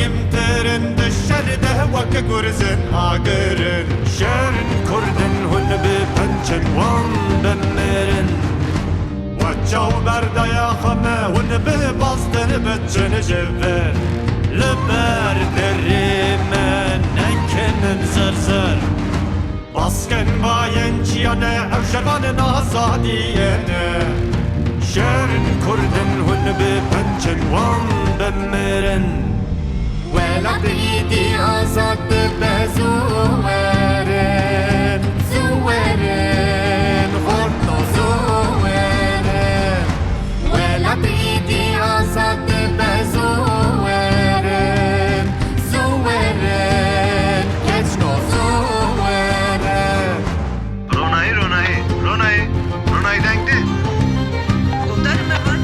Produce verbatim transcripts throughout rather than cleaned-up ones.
Yimtirin di şer de wek gurzin agirin. Şerin kurdin hûn bi pençin wan bimirin. Wek çaw berdaya xwe me hûn bi bastin biçin ji vir. Li ber derê me nekinin zir zir. Baskin bayên çiya ne, ew şervanên azadiyê ne. Şerin kurdin hûn bi pençin wan bimirin. Welat êdî azad dibe, zû werin, zû werin, xortno zû werin. Welat êdî azad dibe, zû werin, zû werin, keçno zû werin. Ronahî, Ronahî, Ronahî, Ronahî deng de. Guhdarê me van.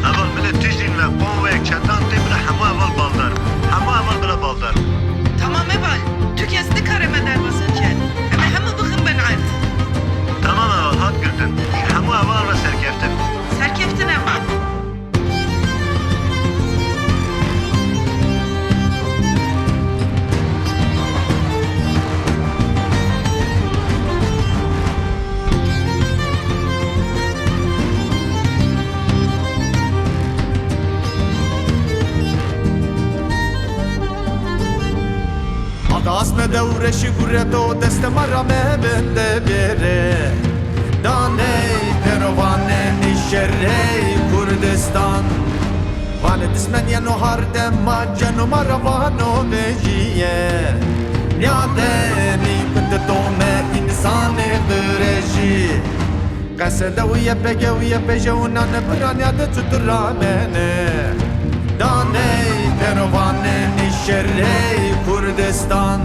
Heval, milê tiştîn ve qon ve çetan tê bile hemû heval baldar. Hemû heval bile baldar. Tamam heval, tu kes nikare me derbas biket. Em ê hemû bixin bin erd. Tamam heval, hat girtin. Hemû heval re serkeftin. Serkeftin heval. Adasme dewreşî gureto deste me ra me bin de bêre. Daney pervanê nîşerey Kurdistan. Vanê dismeniya no hardema ceno ma ra vano vejiye. Niyadenî kutitome însanê direjî. Qesede û YPG û YPJ û nane biraniya de tu tu ramene. Daney pervanê nîşerey Kurdistan.